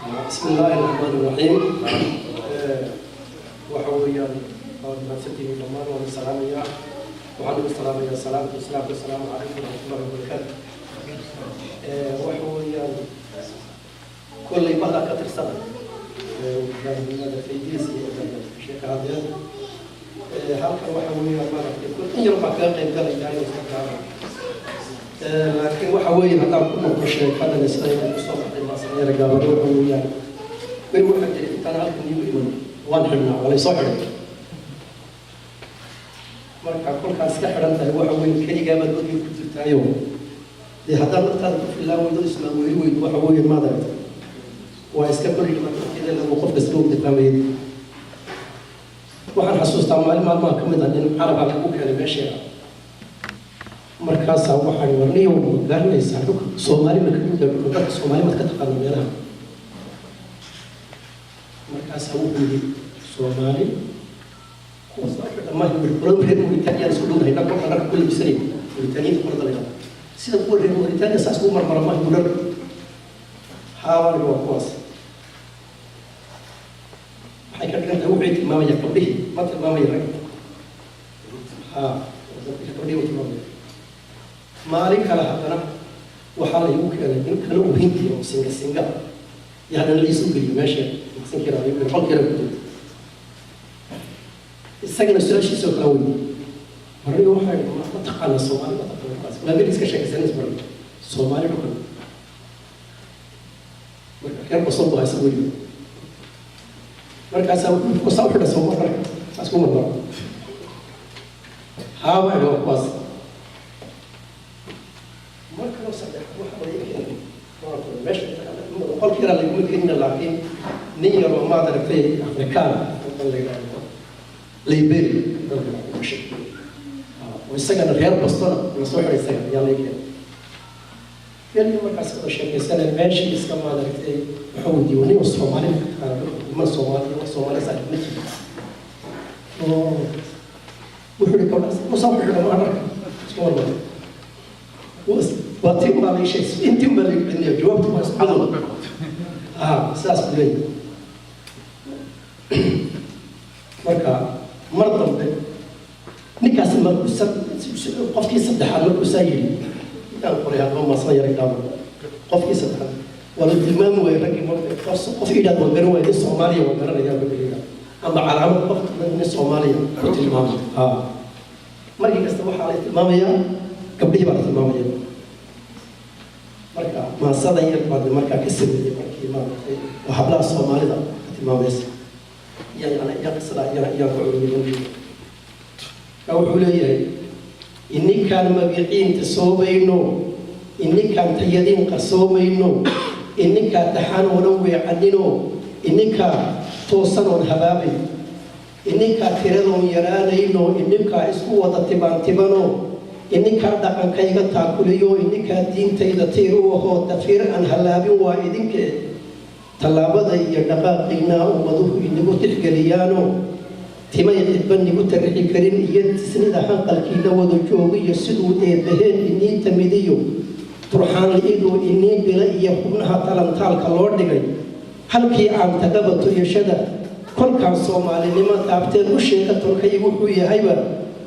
بسم الله الرحمن الرحيم. Waxa weeyaan waad mahadsantihiin dhammaan, waan salaamayaa, waxaan ugu salaamayaa salaamta islaamka: asalaamu calaykum waraxmatullahi wabarakaatu. Waxa weeyaan kolley bahda ka tirsana maaragtay Idris iyo sheeka hadeen halkan, waxa weeyaan maaragtay kul in yar baan kaga qayb galayaa inuu iska gaaro, laakiin waxa weeye haddaan ku noqdo sheekadan sida ay kusoo baxday maasanayara gaabado, waxa weeyaan beri waxaa jiray intaan halkan iigu iman waan xidhnaa, waa laysoo xidhay. Marka kolkaas iska xidhan tahay, waxa weeye keligaabaad wadga ku jirtaayo dee haddaad naftaada ku fillaan weydo, ismaan weyli weydo, waxa weeye maad aragtay waa iska kolli dhibaatakeeda lagu qof kasta uu tilmaamayay. Waxaan xasuustaa maalin maalmaha ka mid ah nin caraba lagu keenay meesha. Markaasaa waxaan warniyow, ma garanaysaa dhulka Soomaali ma kamid ah dhulka dadka Soomaali maad ka taqaana meelaha? Markaasaa wuxuu yidhi Soomaali kuwa soo xidha maaha. Yidhi qolada reer Mauritania isku dhownahay, dhan kolka dharka ku labisanay Mauritaniyiinta qolada la yidhahdo, sida kuwa reer Mauritania saas ugu marmara maaha buu dharka. Haabaan waa kuwaas. Waxay ka dhigan tahay wuxuu tilmaamaya gabdhihii, ma tilmaamaya rag. Ha, gabdhihii uu tilmaamaya. Maalin kale haddana waxaa la igu keenay nin kale oo Hindi oo singa singa iyo haddana la iisoo geliyo meesha maqsinkeeda la igu keenay, qolkeeda ku jirta. Isagana su-aashiisoo kala weydiiyey: warniga waxaa idhi, ma taqaanaa Soomaali, ma taqaanaa kuwaas? Waa meel iska sheekaysanaysa baran Soomaali dhulkan. Marka reer Basol buu haysa weliba. Markaasaa wuxuu kusaa u xidha sooma dharka saas ku marmaro? Haaba idhi, waa kuwaas. Mar kaloo saddexaad waxaa la ii keenay meesha qolka yaraa laguma keenina, laakiin nin yaroo maad aragtay Afrikaan wadan la yidhaahdo Liberia dalka ku dhashay oo isagana reer Bostona la soo xiray, isaga ayaa laga keenay. Kelii markaas wada sheekaysanay meeshii iska maad aragtay, waxaa weydiiyey nin Soomaali ma ka taqaana dhulka, niman Soomaali iyo Soomaali saaxiib ma jiro. Oo wuxuu yihi gabdhaas musaa wuxuu xidha maa dharka isku marmara. Waa tin baa laga sheegay, intin baa laga celinaya, jawaabtu waa isku mid. Ah, sidaas buu leeyahay. Marka mar dambe ninkaasi markuu qofkii saddexaad markuu saa yidhi intaan qoray haddaba maasada yara gaaban, qofkii saddexaad waa la tilmaami waayey raggii. Marka qof yidhahd waan garan waayey nin Soomaaliya, waan garanayaa marka yidhahd ama calaamad qof nin Soomaaliya ku tilmaamay. Ha, markii kasta waxaa la tilmaamayaa gabdhihii baa la tilmaamaya. Marka maasadan yar baad markaa ka sameeyey markii maaragtay oo hablaha Soomaalida ka tilmaamaysa yaa yani yaa qisada yaa ku curiyay. Marka wuxuu leeyahay: ininkaan magiciinta soobayno, ininkaan tayadiin qarsoomayno, ininkaa taxanoonan weecanino, ininkaa toosanoon habaabay, ininkaa tiradoon yaraanayno, ininkaa isku wada tibaantibano, ininkaa dhaqankayga taakuliyo, ininkaa diintayda tiir u ahoo tafiir aan hallaabin waa idinkee. Tallaabada iyo dhaqaaqiinaa ummaduhu inagu tixgeliyaano, timay cidba nigu tarixi karin iyo tisnida hanqalkiina wada joogiyo, siduu eebbaheen inii tamidiyo, turxaan li'iduu inii bila iyo xubnaha talantaalka loo dhigay. Halkii aan tagaba toyashada kolkaan Soomaalinimo taabteen u sheega tolkay wuxuu yahayba,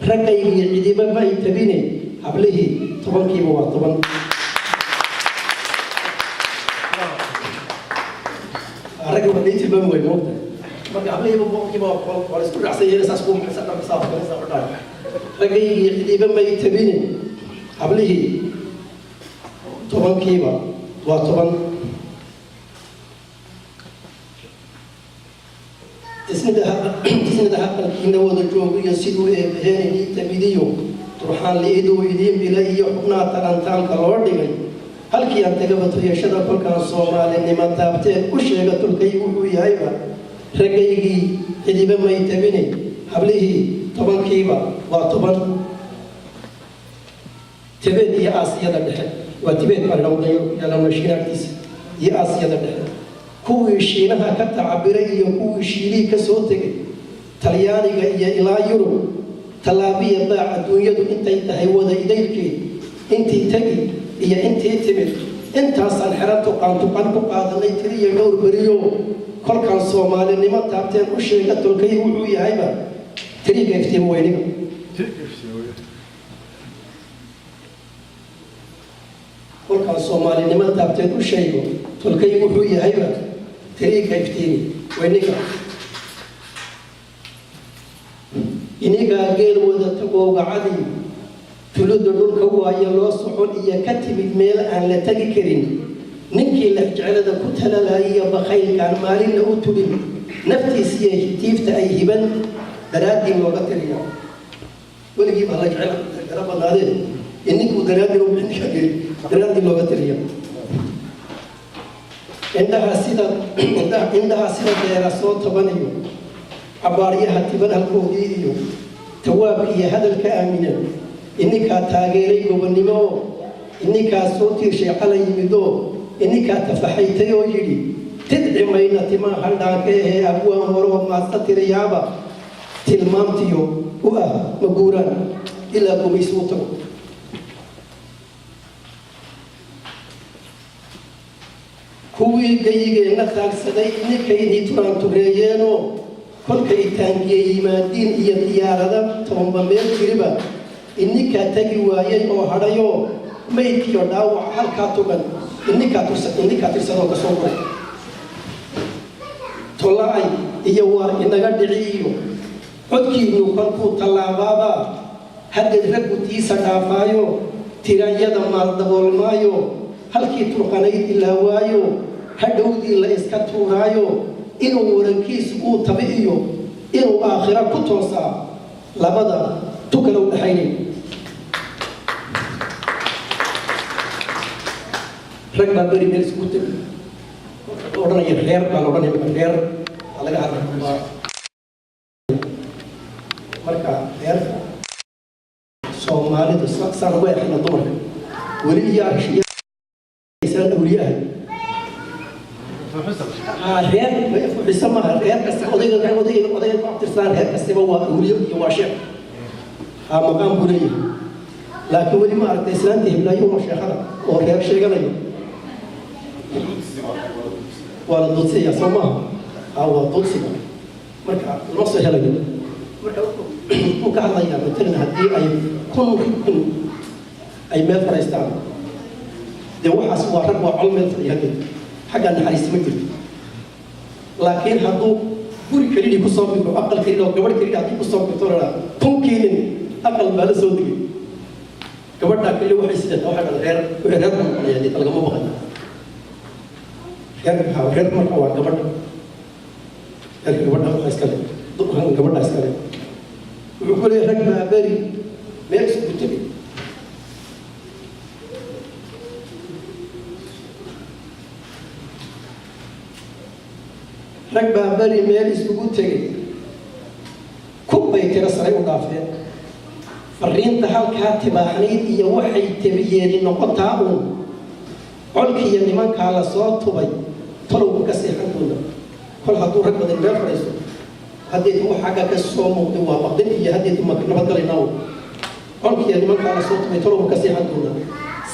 raggaygii cidiba ma ay tabine, hablihii tobankiiba waa toban. Ragga waa lii tilmaami way moogtahay. Marka hablihiiba boqolkiiba waa la isku dhacsan yahay, saas kuu maxaysa dharka saa saa u dhaay. Raggaygii cidiba may tabine, hablihii tobankiiba waa toban. Tisnida haqalkiina wada joogiyo, siduu eebbaheen inii tamidiyo, turxaan li'iduu idiin bila iyo xubnaha talantaalka loo dhigay. Halkii aan tagaba toyashada kolkaan Soomaalinimo taabteen u sheega tolkay wuxuu yahayba, raggaygii cidiba may tabine, hablihii tobankiiba waa toban. Tibeed iyo Aasiyada Dhexe, waa Tibeed baa la yaalana Shiina agtiisa, iyo Aasiyada Dhexe, kuwii Shiinaha ka tacabiray iyo kuwii Shiilihii ka soo tegay, Talyaaniga iyo ilaa Yurub, tallaabiya baac adduunyadu intay tahay wada idaylkeed, intii tegi iyo intii timid. Intaasaan xero tuqaan tuqan ku qaadanay tiriyo dhowr beriyo. Kolkaan Soomaalinimo taabteen u sheega tolkay wuxuu yahayba, tiriga iftiim weyniga. Kolkaan Soomaalinimo taabteen u sheego tolkay wuxuu yahayba, tiriga iftiimi weyniga. Inigaa geel wada tagoogacadii tuluda dhulka waayo loo socon iyo ka timid meel aan la tegi karin. Ninkii lexjeclada ku talalaya, bakhaylkaan maalinna u tulin naftiisiiyo tiifta ay hiban daraaddii looga tiriya. Weligii baa la jecel kala badnaadeen, ininkuu daraaddii u bixin daraaddii looga tiriya. Indhaha sida deera soo tabanayo, cabaaryaha tiban halkoodii iyo tawaabka iyo hadalka aaminan. Ininkaa taageeray gobonnimo oo ininkaa soo tiirshay cala yimidoo, ininkaa tafaxaytay oo yidhi tidci mayna timaa haldhaanka ahee. Abwaan horoo maadsa tiriyaaba tilmaamtiyo u ah ma guuraan ilaa gumaysi u tago. Kuwii gayigeenna taagsaday ninkaynii turaantureeyeenoo, kolkay taangiye yimaadiin iyo diyaarada tobanba meel jiriba, ininkaa tagi waayey oo hadhayoo maydkiyo dhaawac halkaa tugan ininkaa tirsadoo kasoo guray. Tolla-ay iyo waar inaga dhici iyo codkiinnu kolkuu tallaabaabaa, haddeed raggu tiisa dhaafaayo, tiranyada maal daboolmaayo, halkii turqanayd ilaa waayo, hadhowdii la iska tuuraayo, inuu warankiisu uu tabi iyo inuu aakhiro ku toosaa labada tu kale u dhaxaynay. Rag baa beri meel iskugu tegay odhanaya, reer baa la odhanaya. Marka reer baa laga hadlaya, marka reerka Soomaalidu saan ugu exna dumarka weli iyo isaan awliyaha reer xisa maaha. Reer kasta odayga ku abtirsadaan, reer kastaba waa awliyo iyo waa sheekh, maqaam buu leeyahay. Laakiin weli ma aragtay islaantii hiblaayo uma sheekhada oo reer sheeganayo? Waa la duudsiyaya, soo maaha? Waa duudsiga. Marka lama soo helayo. Marka wuxuu ka hadlayaa, matalan, haddii ay 1000 kun ay meel fadhiistaan, dee waxaas waa rag, waa col meel fadhiya, hadeed xaggaa naxariisi ma jirto. Laakiin hadduu guri kelidii kusoo bixo, aqal kelidhi oo gabadh kelidhi haddii kusoo bixto, la 10kii nin aqal baa la soo degay, gabadhaa keli waxay sidataa, waxay dhada reer, wixii reer buu noqonaya, dee lagama baqayo reerka. Reer marka waa gabadha, reerka gabadha waxaa iskale gabadha iskale. Wuxuu ku leeyahay, rag baa beri meel iskugu tegay. Rag baa beri meel iskugu tegay, 1000 bay tiro saray u dhaafeen. Fariinta halkaa tibaaxnayd iyo waxay tabiyeeni noqotaa uun colkiiyo nimankaa la soo tubay tolowba ka seexan doona. Kol hadduu rag badan meel fadhiisto, haddeetu wax xagga ka soo muuqday waa baqdin iyo haddeetu ma nabadgalaynaa. Colkiiyo nimankaa la soo tubay tolowba ka seexan doona.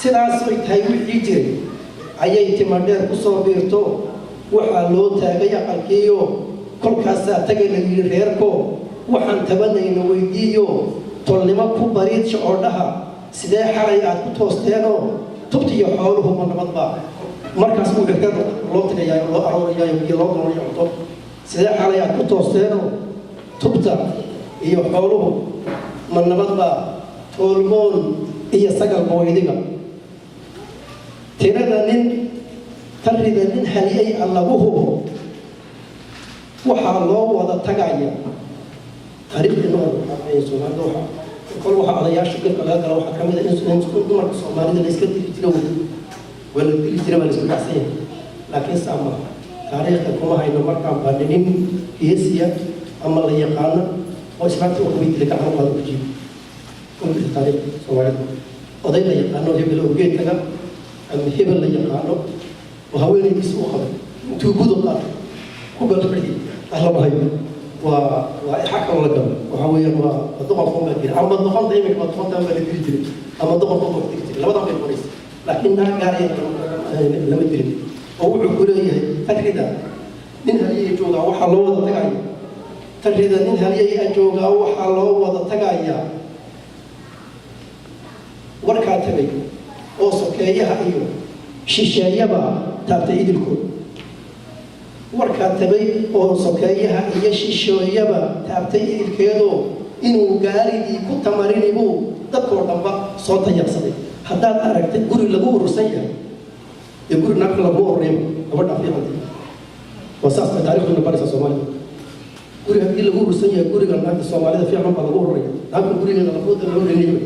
Sidaasoy tahay, wixii jiray ayay timadheer ku soo biirto, waxaa loo taagay aqalkiiyo. Kolkaasaa taga la yidhi reerko, waxaan tabanayno weydiiyo, tolnimo ku bariidsha oo dhaha, sidee xalay aad ku toosteenoo tubtiyo xooluhu ma nabadba? Markaas buu reer loo tagayaayo, loo aroorayaayo, biyo loo doonayo, cunto. Sidee xalay aad ku toosteenoo tubta iyo xooluhu ma nabadba? Toolmoon iyo sagal booydiga tirada nin tarida nin haliyay a lagu hubo, waxaa loo wada tagaya taariikhdii Soomaalida. Waxa kol waxaa odayaasha gefka laga gala waxaa kamid a in dumarka Soomaalida la iska dili jiro. Waa la dili jira, baa la isku dhacsan yahay, laakiin saa maaha. Taariikhda kuma hayno markaan baa nin geesiya ama la yaqaano oo islaanta uu qabay dila gacan qaado ku jiibo kuma jirto taariikhda Soomaalida. Oday la yaqaano, hebel oo geed taga ama hebel la yaqaano oo haweenaydiisa u qabay intuu gudu qaatay ku balfadhi lama hayo. Waa ixa kaloo la galo. Waxa weeyaan waa doqonka baa jira, ama doqonta imika waa doqonta baa la dili jiray, ama doqonka baa dili jiray, labadan bay qoraysa. Laakiin naag gaaraya Lama dilin oo wuxuu ku leeyahay tarrida nin halyay joogaa waxaa loo wada tagaya. Tarrida nin halyay a joogaa waxaa loo wada tagayaa. Warkaa tagay oo sokeeyaha iyo shisheeyaba taabtay idilkood. Warkaa tabay oo sokeeyaha iyo shisheeyaba taabtay idilkeedoo inuu gaaridii ku tamarinibuu dadkoo dhanba soo tayaqsaday. Haddaad aragtay guri lagu urursan yahay dee guri naagta laguma ururiyo, gabadha fiicanta. Waa saas bay taariikhduna baraysaa Soomaalida. Guri haddii lagu urursan yahay, guriga naagta Soomaalida fiican baa lagu ururaya. Naagta gurigeeda lafooda loo gelinayo.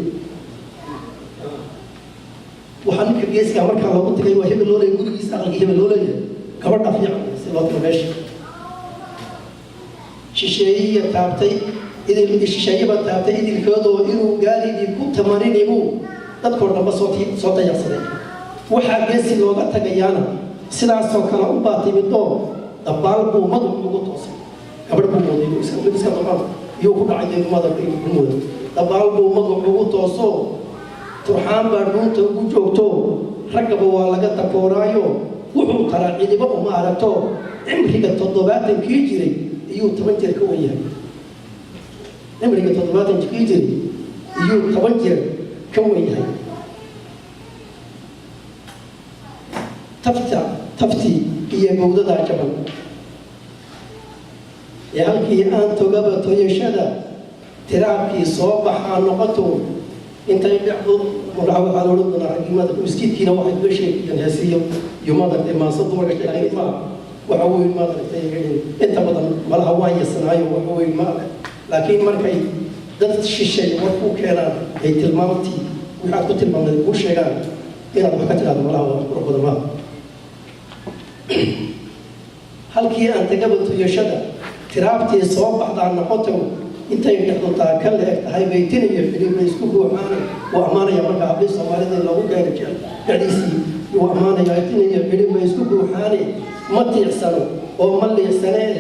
Waxaa ninka geeska markaa loogu tagay waa hebel loo leeyahay gurigiisa, aqalkii hebel loo leeyahay, gabadha fiican si loo tago meesha. Shisheeyiya taabtay idil, shisheeyaba taabtay idilkoodoo inuu gaaridii ku tamarinibuu dadkoo dhanba soo tayaqsaday. Waxaa geesi looga tagayaana sidaasoo kale unbaa timidoo dabaal buu madax ugu toosay. Gabadh buu mooday mid iska doqon iyuu ku dhacay dee madax ku mooday. Dabaal buu madax ugu toosoo turxaan baa dhuunta ugu joogto, raggaba waa laga takooraayo. Wuxuu taraa cidiba uma aragto. Cimriga 70-kii jiray iyuu 10 jeer ka wen yahay. Cimriga 70-kii jiray iyuu 10 jeer ka wen yahay. Tafta taftii iyo gowdadaa jaban ee halkii aan togaba toyashada tiraabkii soo baxaa noqoto intay dhacdo. Waxaa la odhan doonaa raggii miskiidkiina waxay kaga sheegayaan heesiyo iyo maaragtay maansa dumarka sheegay ma waxa weyn maaragtay. Inta badan malaha waan yasanaayo waxa weyn ma, laakiin markay dad shisheeye war ku keenaan ay tilmaamtii waxaad ku tilmaamnay kuu sheegaan inaad wax ka tidhahdo malaha waa qurux badan maaha. Halkii aan tagaba tuyashada tiraabtii soo baxdaa noqoto intay dhexdu taa ka la eg tahay baytin iyo xidhiib bay isku buuxaan. Wuu ammaanaya marka hablii Soomaalida loogu keenay jeel dhexdiisii wuu ammaanaya. Tin iyo xidhiib bay isku buuxaane, ma tiicsano oo ma liicsanee,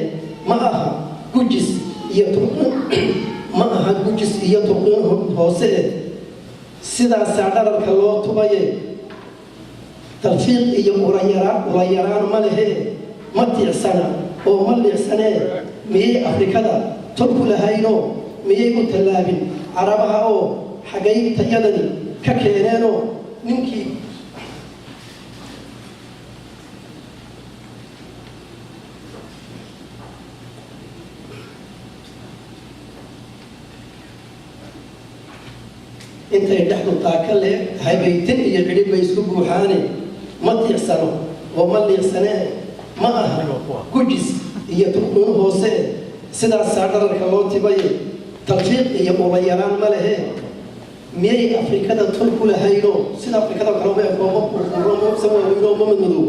ma aha gujis iyo turqin, ma aha gujis iyo turqin hoose. Sidaasaa dhararka loo tubaye, talfiiq iyo ulayaraan ma lehe, ma tiicsana oo ma liicsanee. Miyay Afrikada tol ku lahaynoo miyay u tallaabin Carabaha oo xagay tayadani ka keeneenoo ninkii intay dhexdu taaka le tahay baytin iyo cidhib bay isku buuxaane, ma tiicsano oo ma liicsanee, ma aha gujis iyo turquun hoose. Sidaasaa dhararka loo tibaye, talfiiq iyo ulayaraan ma lehe. Miyay Afrikada tol ku lahayno? Sida Afrikada kale ma eko, ma qurquro, ma waaweynoo, ma madmadow.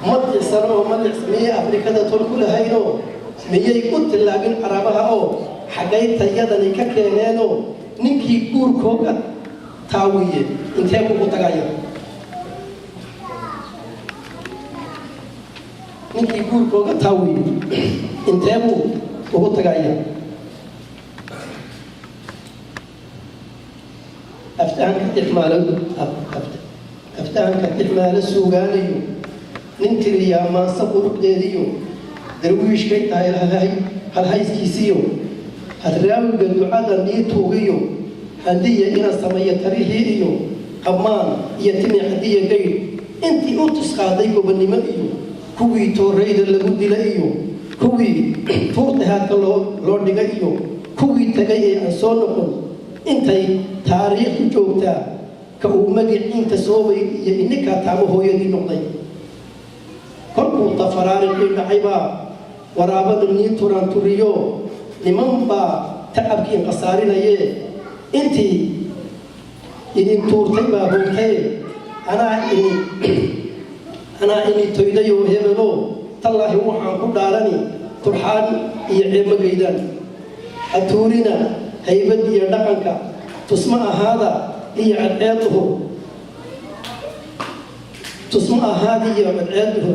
Ma tiicsano oo ma liics. Miyay Afrikada tol ku lahayno miyay u tillaabin Carabaha oo xaggay tayadani ka keeneenoo ninkii guurkooga taawiye intee kugu tagaya? Ninkii guurkooga taawiye intee buu ugu tagaya? Aftahanka tixmaalo, aftahanka tixmaalo suugaanayo, nin tiriyaa maansa quruxdeediyo darwiishkay tahay halhayskiisiyo hadraawiga ducada nii tuugiyo handiya ina sameeyo tarihii iyo qabmaan iyo timi hadiya gaydh intii u tusqaaday gobonnimo iyo kuwii tooreyda lagu dila iyo kuwii tuurta haadka loo dhigay iyo kuwii tagay ee aan soo noqon intay taariikhdu joogtaa ka uu magiciinta soobay iyo ininkaa taamo hooyadii noqday. Kolkuu tafaraariqii dhacaybaa waraabada nii turaanturiyo niman baa tacabkiin khasaarinayee intii idin tuurtay baa hoogtaye anaa ini toydayoo hebelo tallaahi waxaan ku dhaarani turxaan iyo ceebmagaydaan hatuurina haybad iyo dhaqanka tusma ahaada iyo cadceeduhu, tusma ahaada iyo cadceeduhu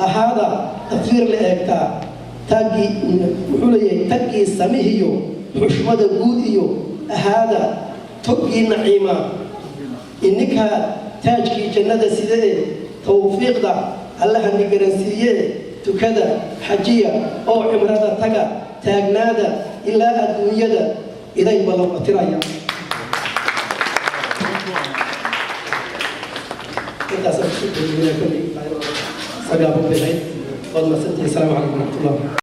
ahaada tafiir la eegtaa. Taggii wuxuu leeyahay taggii samihiyo xushmada guud iyo ahaada toggii naciima ininkaa. Taajkii jannada sidee, tawfiiqda Allaha ni garansiiye. Tukada, xajiya oo cimrada taga, taagnaada ilaa adduunyada idayba la tiraya. Intaasaan kusoo jeedinaa. Kolley sagaabo bay ahayd. Waad mahadsantihiin. Asalaamu calaykum waraxmatullah.